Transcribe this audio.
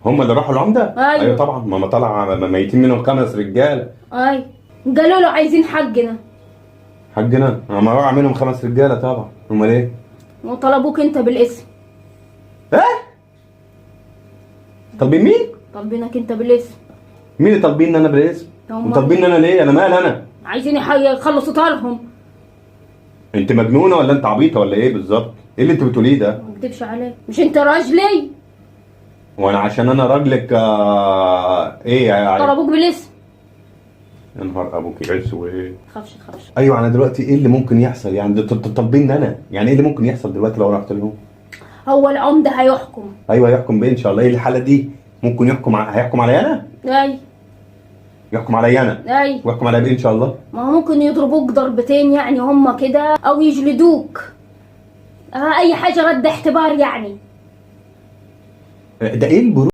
هم اللي راحوا العمدة؟ أيوة. ايوه طبعا، ما طلع ميتين منهم 5 رجاله. اي قالوا له عايزين حقنا. حقنا؟ ما وقع منهم 5 رجاله طبعا، امال ايه؟ وطلبوك انت بالاسم. ها؟ طالبين مين؟ طالبينك انت بالاسم. مين اللي طالبين انا بالاسم؟ هم. وطالبين انا ليه؟ انا مال انا؟ عايزين يخلصوا طارهم. انت مجنونة ولا انت عبيطه ولا ايه بالظبط؟ ايه اللي انت بتقوليه ده؟ ما اكدبش عليك، مش انت راجلي؟ وانا عشان انا راجلك ايه يعني؟ طلبوك بالاسم. يا نهار ابوك يا اسود. تخافش تخافش. ايوه انا دلوقتي ايه اللي ممكن يحصل يعني؟ ده طالبين انا، يعني ايه اللي ممكن يحصل دلوقتي لو رحت لهم؟ هو العمدة هيحكم. ايوه هيحكم بايه ان شاء الله؟ ايه الحالة دي؟ ممكن يحكم هيحكم عليا انا؟ اي. يحكم عليا انا؟ اي. ويحكم عليا بايه ان شاء الله؟ ما هو ممكن يضربوك ضربتين يعني هما كده، او يجلدوك. اي حاجة رد اعتبار يعني. ده ايه البرود؟